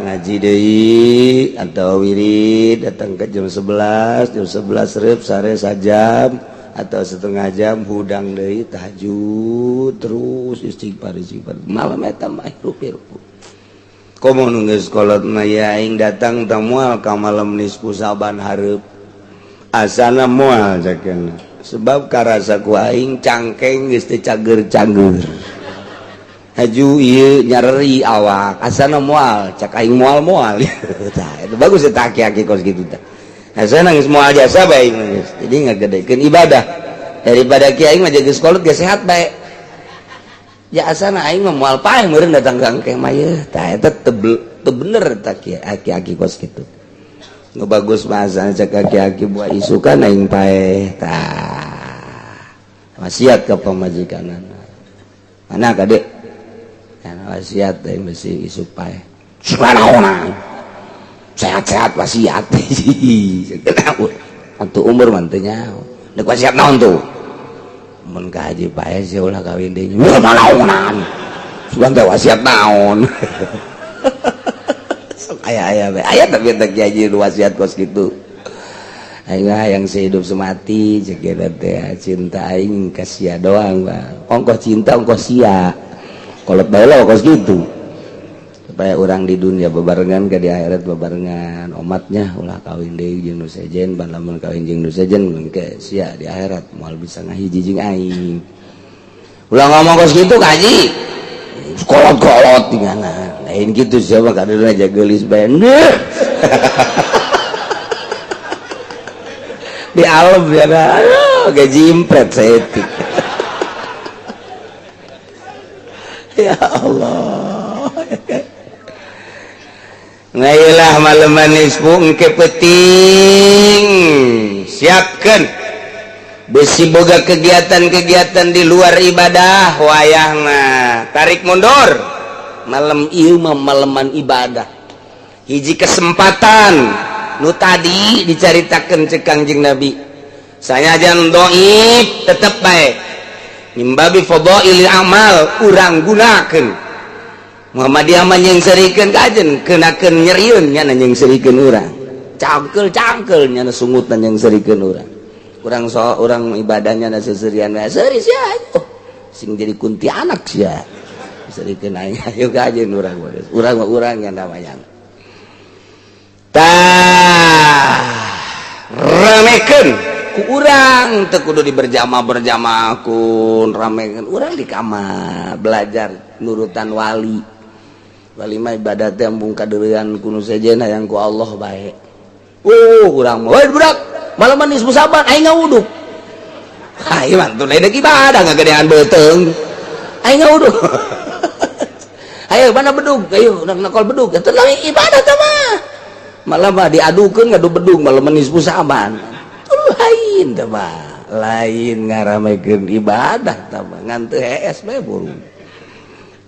ngaji deui atau wirid, datang ke jam 11. Jam 11 rep sare sajam atau setengah jam, hudang deui tahajud, terus istighfar istighfar. Malam eta mah hirup-hirup. Komo nu geus kolot mah ya, aing datang teh moal ka malam nisfu Saban hareup, asana moal cakeuna, sebab karasa ku aing cangkeng geus teu cager-cager, haju ieu nyareri awak. Asana moal, cak aing moal moal. Tah, itu bagus eta aki-aki kos kitu tah. Asana geus moal jasa bae geus, jadi ngagedekeun ibadah daripada kiai mah geus kolot geus sehat bae ya. Asana aing mah moal paeh meureun datang ka engke mah yeuh. Tah, eta teu bener tah aki-aki kos kitu. Nu bagus mah asana cak aki-aki, buah isukan aing paeh. Tah, wasiat ka pamajikanana mana kade wasiat teh mesti isuk paeh. Subhanallah. Sehat-sehat wasiat. Atuh umur mah teu nyaho. Deuk wasiat naon tuh? Mun ka haji pae sia ulah kawin deui. Wah naonan. Sugan teh wasiat naon. Sok aya-aya bae. Aya tapi teh kiai wasiat kos kitu. Aing yang sehidup semati cek teh cinta aing ka sia doang, Bang. Ongkoh cinta ongkoh sia. Kolot bae kos kitu. Supaya orang di dunia bebarengan ke di akhirat bebarengan omatnya ulah kawin deui jeung nu sejen ban lamun kawin jeung nu sejen engke sia di akhirat moal bisa ngahiji jeung aing. Ulah ngomong kos kitu kaji. Kolot-kolot tingana. Lain kitu siapa kadeuna aja geulis bae. Di alam ya aduh gajimpret saeutik. Ya Allah. Ngailah malam manis engke peting siapkan besi boga kegiatan-kegiatan di luar ibadah wayahna tarik mundur malam ieu mah maleman ibadah hiji kesempatan nu tadi dicaritakeun cek Kangjeng Nabi sanajan dhaif tetep bae mimbabi fadailil amal urang gunakeun Muhammadiyah mah nyengserikeun kajen keunakeun nyerieun nya nyengserikeun urang cangkel-cangkel nya sungutan nyengserikeun urang urang so urang ibadahnya na seserian we seuri sia oh sing jadi kuntianak sia serikeun aing ayo kajen urang urang mah urang nya namanya tah ramekeun ku urang teu kudu di berjamaah-berjamaah kun ramekeun urang di kamar belajar nurutan wali walima ibadah teh embung kadeuleuan ku nu sejen hayang ku Allah bae. Urang mah we budak malam manis musaban aing ngawuduk. Aing mah teu lain ibadah ngagedean beuteung. Aing ngawuduk. Ayo mana bedug? Ayo nakol bedug. Eta lain ibadah teh mah. Malah mah diadukeun ngadu bedug malam manis musaban. Lain teh mah. Lain ngaramekeun ibadah teh mah ngan teu hees bae burung.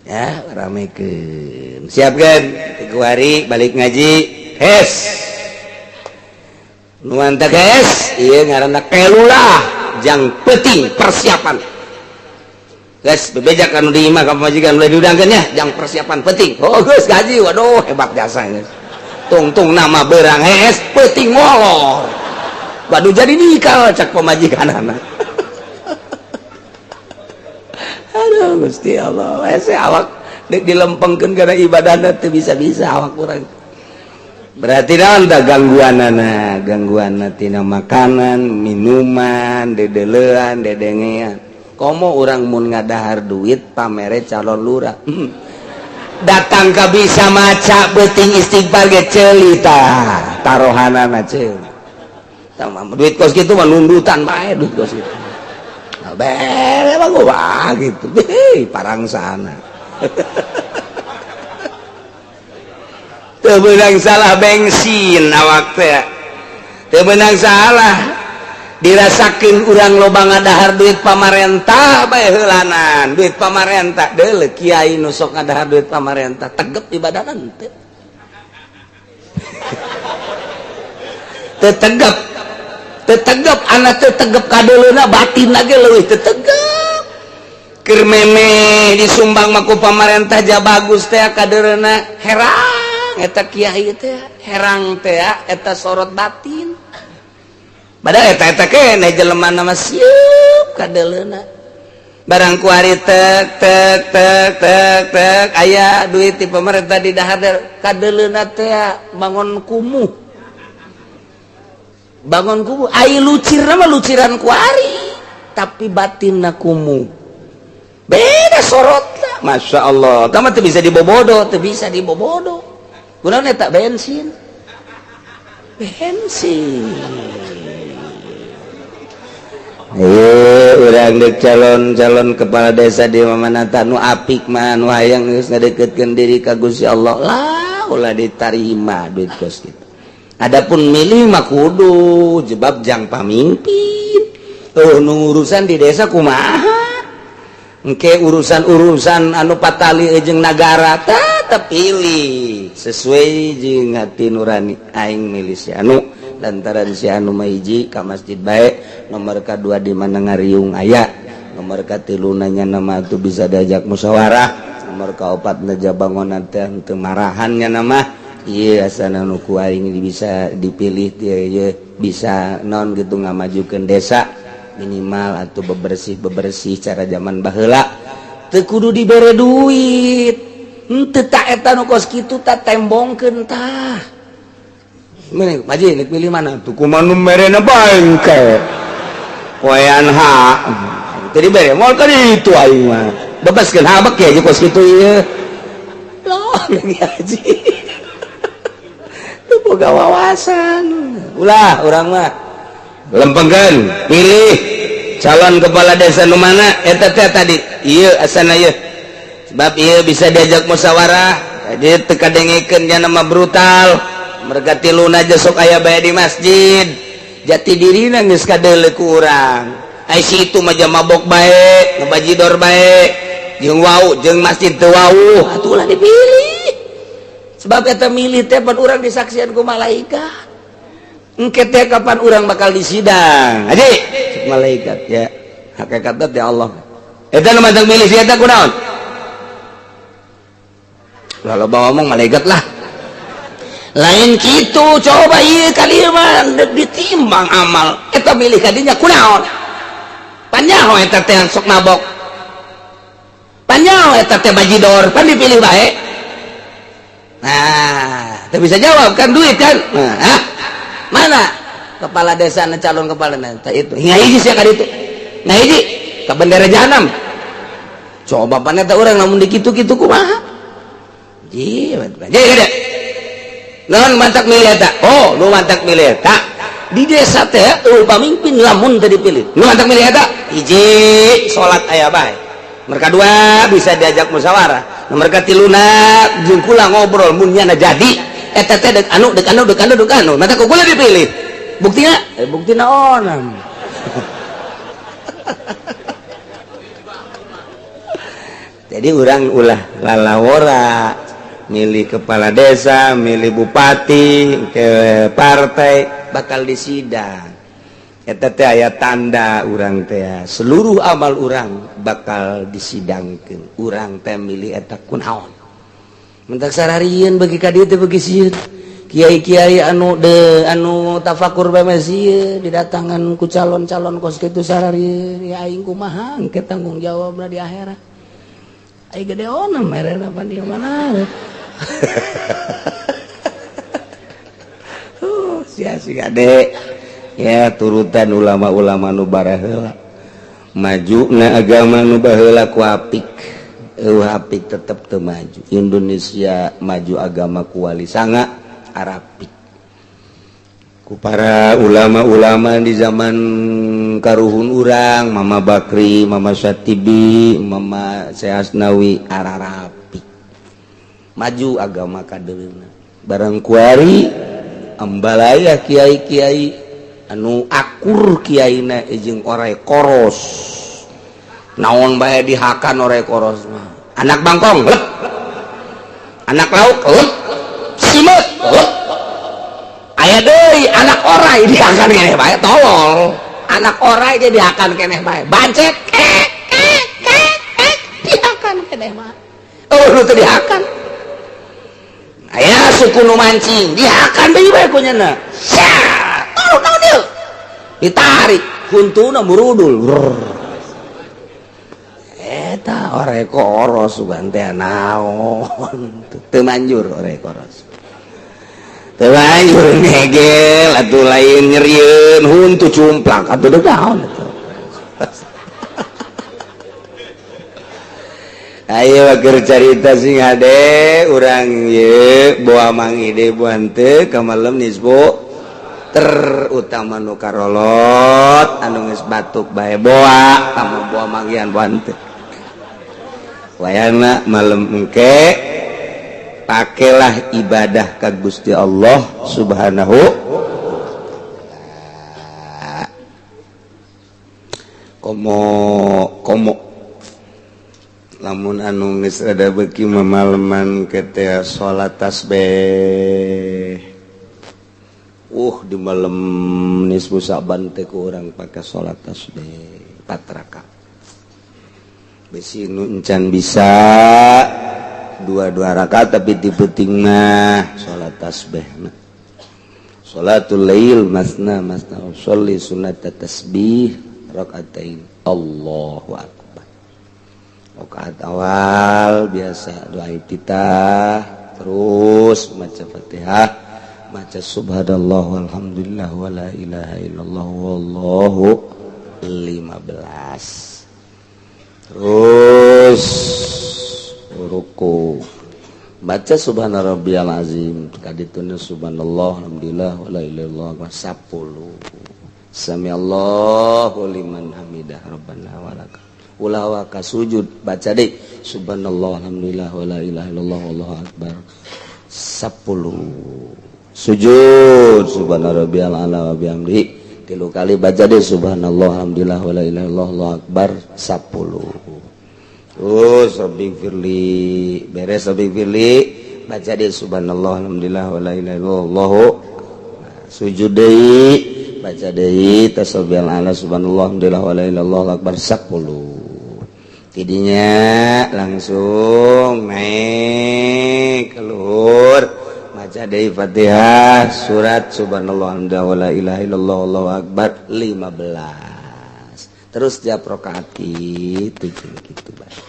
Ya ramekeun siapkeun tiga hari balik ngaji hes nu mantap hes ieu ngaranna kelulah jang penting persiapan geus bebeja ka nu di imah ka pamajikan ulah diudangkeun nya jang persiapan penting oh geus gaji waduh hebat jasa geus tungtung nama berang hes penting molor waduh jadi nikah cak pamajikanana. Aduh Gusti Allah, saya awak dek dilempengkeun karena ibadahna teu bisa-bisa awak urang. Berarti naon da gangguanana? Gangguanna tina makanan, minuman, dedelean, dedengean. Komo urang mun ngadahar duit pamere calon lurah. Datang ka bisa maca beuting istighfar ge ceuli tah, tarohanana ceuli. Tah duit kos kitu mah nundutan bae duit kos kitu. Bere mah gua gitu. Hei, parang sana. Teu beunang salah bensin awak teh. Teu beunang salah dirasakeun urang loba ngadahar duit pamarentah bae heulanan, duit pamarentah deuleu kiai nu sok ngadahar duit pamarentah tegep ibadahna henteu. Teu tegep. Tegep anak teu tegep kadeuleuna batin lagi leuwih teu tegep keur meme disumbang mah ku pamarentah ja bagus teh kadeuleuna herang eta kiai teh herang teh eta sorot batin padahal eta eta keneh jelema mah sieup kadeuleuna barang kuari tek tek tek tek tek aya duit ti pamarentah di dahar kadeuleuna teh bangun kumuh bangun kubu ai lucir nama luciran kuari tapi batinna kumuh beda sorotna Masya Allah kamu tuh bisa dibobodo tuh bisa dibobodo kunaon eta bensin bensin urang dek calon-calon kepala desa di mana nu apik mah nu hayang geus ngadeukeutkeun diri ka Gusti Allah lah ulah ditarima duit kos kitu. Adapun milih mah kudu jebab jang pamimpin. Oh, nu urusan di desa kumaha? Engke urusan-urusan anu patali jeung nagara tah Tetep pilih sesuai jeung hati nurani. Aing milih si anu lantaran si anu mah hiji ka masjid bae, nomor kadua di mana ngariung aya, nomor katilu nanya nama tuh bisa diajak musyawarah, nomor kaopat neja bangonan teh teu marahannya nama. Iya, asana nu ku aing bisa dipilih dia ieu bisa non gitu ngamajukeun desa minimal atau bebersih bebersih cara zaman baheula teu kudu dibere duit henteu tak eta nu kos kitu tak tembongkeun tah. Mending maji nek milih mana tuh kumaha nu merena bangke poean ha teu dibere moal kan itu aing mah bebaskeun habek ya jeung kos kitu ieu loh lagi haji teu boga wawasan ulah urang mah lempengkeun pilih calon kepala desa nu mana eta teh tadi ieu asana ieu sebab ieu bisa diajak musyawarah jadi teu kadengekeun nya nama brutal merga tiluna aja sok aya bae di masjid jati dirina geus kadeuleu ku urang. Ai si itu mah mabok bae ngebajidor bae jeung wau jeung masjid teu wau atuh ulah dipilih sebab eta milih teh pan urang disaksian ku malaikat. Engke teh kapan urang bakal disidang haji cek malaikat ya hakikatna teh Allah eta nu mantap milih si eta kunaon lalu bawa ngomong malaikat lah lain gitu coba ieu kali mah ditimbang amal eta milih kadinya kunaon panyaho eta teh sok mabok panyaho eta teh bajidor pan dipilih bae. Nah teu bisa jawab kan duit kan. Nah, ah, mana kepala desa na calon kepala desa itu hingga hiji sia ka ditu nah hiji ka bendera jahanam coba pan eta urang lamun dikitu-kitu kumaha ji ji gede non mantak milih eta. Oh nu mantak milih eta di desa teh eueuh pamimpin lamun teu dipilih nu mantak milih eta hiji salat aya bae mereka dua bisa diajak musyawarah mereka tiluna jeung kula ngobrol mun nyana jadi eta teh dek anu dek anu dek anu dek anu mata ku kula dipilih buktina buktina onam. Jadi urang ulah lalawora milih kepala desa milih bupati ke partai bakal disidang eta teh aya tanda urang teh seluruh amal urang bakal disidangkeun urang teh milih eta kunaon mentak sararieun bagi ka dieu teh bagi sieun kiai-kiai anu de anu tafakur bae mah sieun didatangan ku calon-calon kos kitu sararieun ya aing kumaha engke tanggung jawabna di akhirat aing gede onam merena pan di mana. Sia si gade ya turutan ulama-ulama nu baheula majuna agama nu baheula ku apik eueuh apik tetep teu maju Indonesia maju agama ku wali sanga arapik ku para ulama-ulama di zaman karuhun urang Mama Bakri Mama Syatibi Mama Syekh Asnawi ararapik maju agama kadeuleuna barang kuari ambalaya kiai-kiai anu akur kiaina jeung orai koros naon bae dihakan orai koros mah anak bangkong lep anak lauk lep simeut lep aya deui anak orai dihakan keneh bae tolol anak orai ge dihakan keneh bae bancet kek kek kek kek dihakan keneh mah oh nu teu dihakan aya suku nu mancing dihakan deui bae ku nyana tolol naon ieu ditarik huntuna murudul eta orai koros sugan teh naon teu manjur orai koros teu manjur ngegel atuh lain nyerieun huntu cumplak atuh deuk naon atuh. Ayo keur carita sing hade urang ieu boa mangi deui buan teu ka malem nisbu terutama nu karolot anu geus batuk bae boa kamu boa manggihan buan teu wayana malem engke pakailah ibadah ka Gusti Allah Subhanahu komo komo lamun Anu geus rada beuki mamaleman ke teh salat tasbih. Di malam nisfu Sa'ban teh ku urang pake salat tasbih 4 rakaat. Bisi nu encan bisa dua-dua rakaat, tapi di penting mah salat tasbih. Salatul lail masna masna, sholli sunat tasbih rakaatain. Allahu akbar. Rakaat awal biasa doa iftitah, terus maca Fatihah, maca subhanallah walhamdulillah wala ilaha illallah wallahu 15, terus ruku, baca subhana rabbiyal azim, kadituna subhanallah alhamdulillah wala ilaha illallah 10, sami Allahu liman hamidah rabbana walaka. Ulah waka sujud, baca deh subhanallah alhamdulillah wala ilaha illallah wallahu akbar 10, sujud subhana rabbiyal ala wa bihamdihi 3 kali, baca deh subhanallah alhamdulillah wala ilaha illallah wallahu akbar 10. Terus rabbi firli, beres rabbi firli, baca deh subhanallah alhamdulillah wala ilaha illallah, sujud deui, baca deui tasbih ala subhanallah alhamdulillah wala ilaha illallah akbar 10. Tidinya langsung naik keluar, baca deui Fatihah surat subhanallah alhamdulillah wala ilaha illallah wallahu akbar 15. Terus tiap rakaat kitu gitu bae.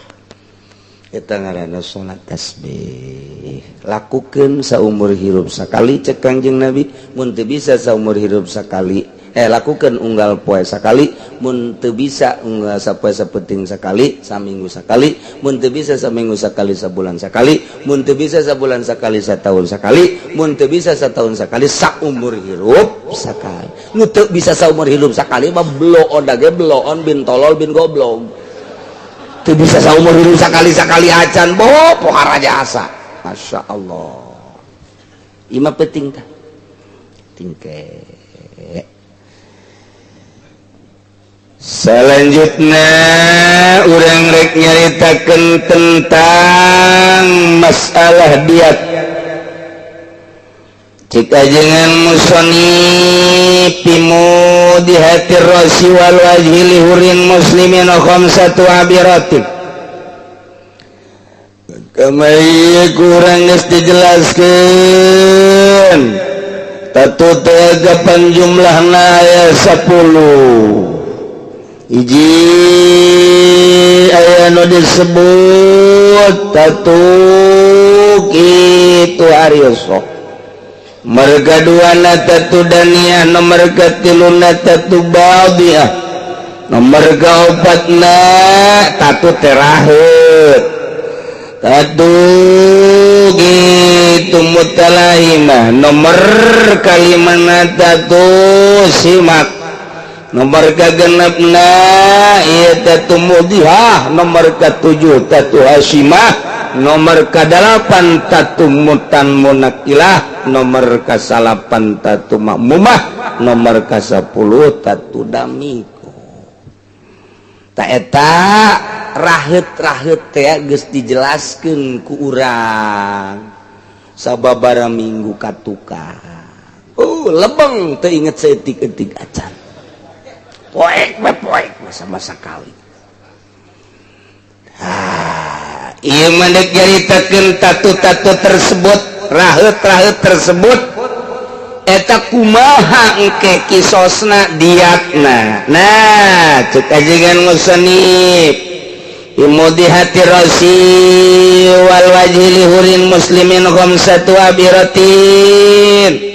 Eta ngaranna salat tasbih. Lakukeun saumur hirup sakali cek Kangjeng Nabi, mun teu bisa saumur hirup sakali, lakukeun unggal poe sakali, mun teu bisa unggal sapoe sapenting sakali, saminggu sakali, mun teu bisa saminggu sakali, sabulan sakali, mun teu bisa sabulan sakali, satahun sakali, mun teu bisa satahun sakali, saumur hirup sakali. Nu teu bisa saumur hirup sakali mah bloon dage bloon bin tolol bin goblok. Teu bisa saumur hirup sakali-sakali acan bo pohara jasa. Masya Allah. Ima penting tah. Tingke. Selanjutnya urang rek nyaritakeun tentang masalah diat. Cik ajengan musonif di hati rasi wal wajhi li hurin muslimin khamsatu abiratin. Kamari kurang geus dijelaskeun. Tatu teh kapan jumlahna aya 10. Hiji aya nu disebut tatu kitu arioso. Merga dua na tatu daniah, nomor katilu na tatu badiah, nomor kaopat na tatu terahet, tatu gitu mutalahimah, nomor kalima na tatu simak, nomor kagenep na ieu tatu mudihah, nomor katujuh tatu hasimah, nomor kadalapan tatu mutan munakilah, nomor kasalapan tatu makmumah, nomor ka-10 tatu damiko. Ta eta raheut-raheut teh geus dijelaskeun ku urang sababaraha minggu katukang. Oh, lebeng teu inget saeutik-eutik acan. Poek we poek masa-masa kawin. Ah, ieu mah deuk nyaritakeun tatu-tatu tersebut, raheut-raheut tersebut eta kumaha engke kisosna diatna. Nah, cek ajengan musonif imudi hati rasi wal wajhi li hurin muslimin khamsatu abiratin.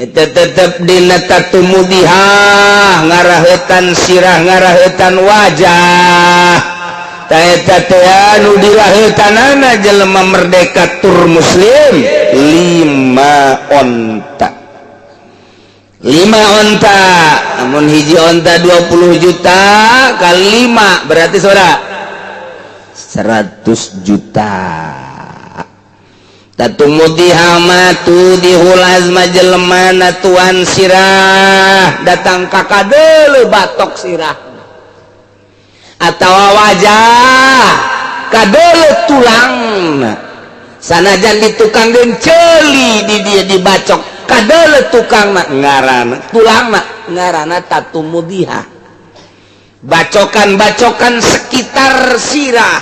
Eta tetep dina tatu mudihah ngarahetan sirah ngarahetan wajah. Ta eta teh anu dirahetanana jelema merdeka tur muslim 5 onta. 5 onta, namun hiji onta 20 juta kali 5 berarti saudara 100 juta. Tatu mudihama tu dihulazma jelema natuan sirah datang kakak dulu batok sirah atau wajah. Kadeuleu tulangna. Sanajan di tukang ceuli di dia dibacok, kadeuleu tukangna, ngarana tulangna, ngarana tatu mudihah. Bacokan-bacokan sekitar sirah,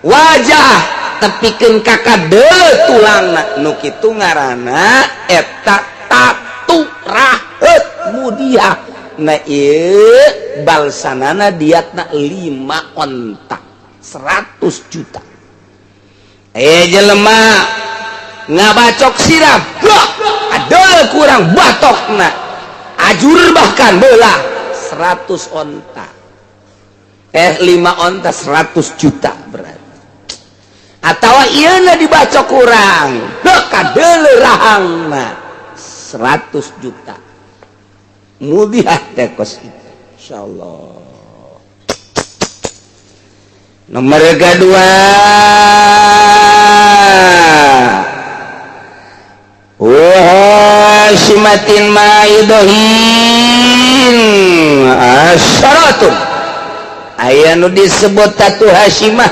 wajah, tepikeun ka kadeuleu tulangna, nu kitu ngaranna eta tatu raheut mudihah. Nah, ieu balsanana diatna 5 onta, 100 juta. Eh, jelema ngabacok sirah, ada kurang batokna, ajur bahkan belah, 100 onta, eh, 5 onta 100 juta berarti. Atau iya, dibacok kurang kadeuleu rahangna, 100 juta mudihah teh kos itu, insyaallah. Nomor kedua, Wahasyimatin maidohin asyaratun. Aya nu disebut tatu hasyimah.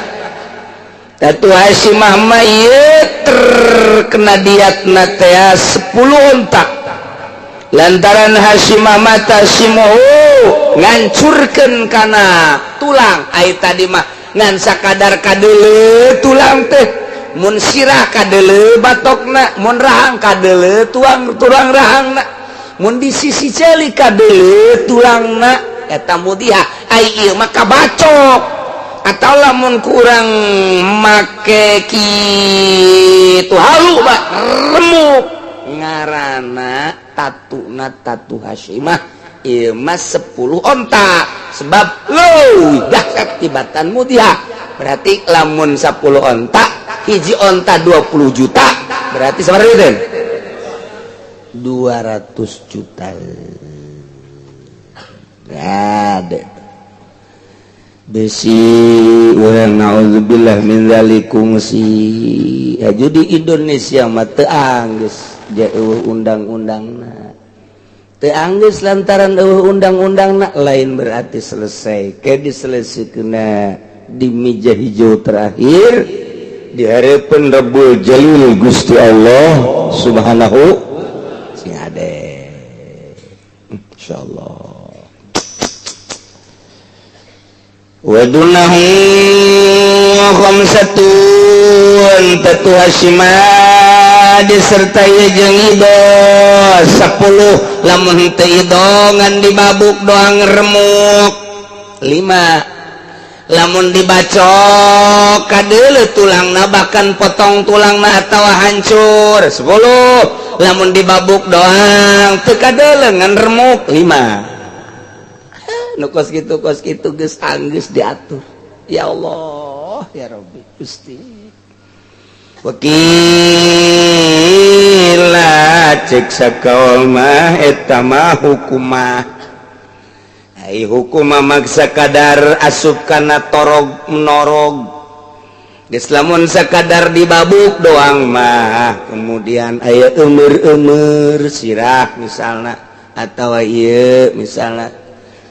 Tatu hasyimah mah ieu terkena diatna teh 10 onta, lantaran hasyimah mata simuhu ngancurkeun kana tulang. Ai tadi mah ngan sakadar kadeuleu tulang teh, mun sirah kadeuleu batokna, mun rahang kadeuleu tuang tulang rahangna, mun di sisi ceuli kadeuleu tulangna, eta mudihah. Ai ieu mah kabacok atau lamun kurang make kitu halu, Pak, remuk, ngarana tatuna tatu hasyimah. Ieu mah 10 onta, sebab leuwih dahsyat tibatan mudihah. Berarti lamun 10 onta, hiji onta 20 juta, berarti sabaraha itu? 200 juta. Ada besi urang, naudzubillah min zalikum si. Ya, jadi Indonesia mah teu anggeus euweuh undang-undangna, teu anggeus, lantaran euweuh undang-undangna lain berarti selesai. Ke diselesaikeunna di meja hijau terakhir di hadapan Rabbul Jalil Gusti Allah Subhanahu sing ade, insyaallah. Wadunahu khamsatun, tatu hasyimah disertai jeung ido 10. Lamun teu ido, ngan dibabuk doang remuk, 5. Lamun dibacok kadeuleu tulangna, bahkan potong tulangna atau hancur, 10. Lamun dibabuk doang teu kadeuleu, ngan remuk, 5. Nu kos kitu, kos kitu geus anggeus diatur. Ya Allah, ya Rabbi, Gusti. Wakila cek sakaol mah eta mah hukumah. Ai hukumah maksa kadar asup kana torog menorog. Geus lamun sakadar dibabuk doang mah, kemudian aya eumeur-eumeur sirah misalna atau ieu misalna,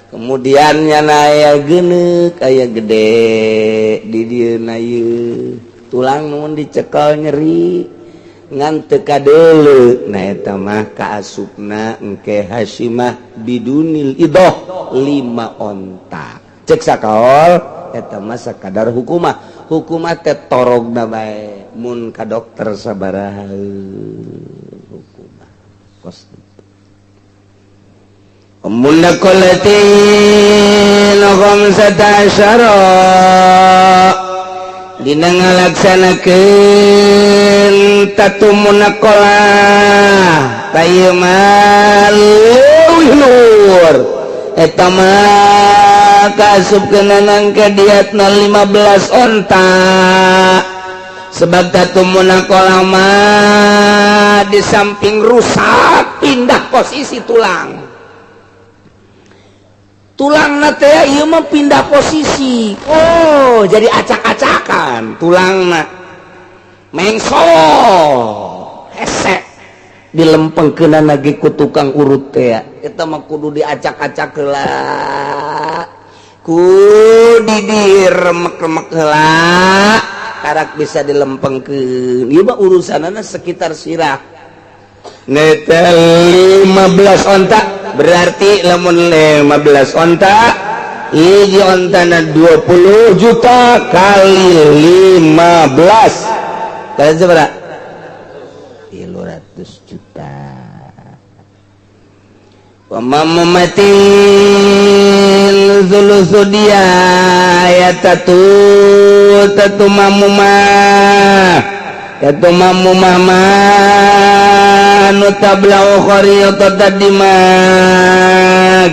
kemudian nyana aya geneuk, aya gede di dieu ieu tulang, mun dicekel nyeri ngan teu kadeuleu, nah eta mah kaasupna engke hasyimah bidunil idoh 5 onta. Cek sakaol eta mah sakadar hukumah. Hukumah teh torogna bae, mun ka dokter sabaraha hukumah kos. Munakolatin khamsata asyara, dina ngalaksanakeun tatu munakolah tah mah leuwih luhur. Eta mah kaasupkeun ka diatna 15 onta, sebab tatu munakolah mah di samping rusak, pindah posisi tulang. Tulang teh ieu mah pindah posisi, oh, jadi acak-acakan tulangna, mengsol, hese dilempengkeun lagi ku tukang urut teh. Eta mah kudu diacak-acak heula. Ku diremek-remek heula, karak bisa dilempengkeun. Ieu mah urusanana sekitar sirah. Netel 15 onta, berarti lamun 15 onta, hiji ontana 20 juta kali 15 kali seberapa? 300 juta. Wa mamumatin thulutsu dia ya tatu tatu mamumah tatu mamumah nu tablau khariyata dimag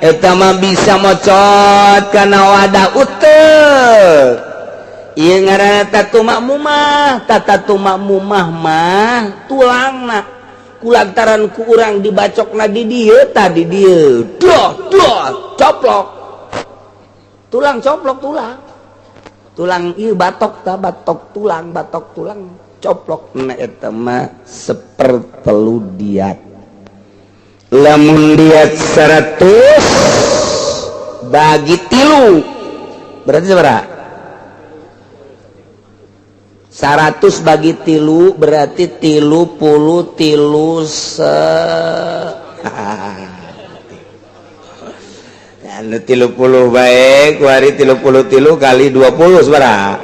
eta mah bisa mocot kana wadah uteuk. Ieu ngaranna tatu makmumah. Tatu makmumah mah tulangna kulantaran ku urang dibacokna di dieu, tadi dieu doh doh coplok tulang, coplok tulang, tulang ieu batok ta, batok tulang, batok tulang coplok. Nah, eta mah sepertelu diat. Lamun diat 100 bagi 3 berarti berapa? 100 bagi 3 berarti 33 se anu 30 baik kuari 33 kali 20 sabaraha?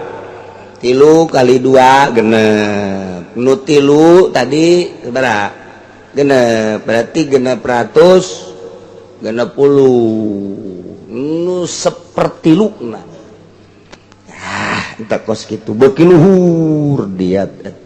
3 kali 2 6, nu 3 tadi sabaraha? 6, berarti 660 nu sepertilu. Nah, entah kos gitu beuki luhur diat eta.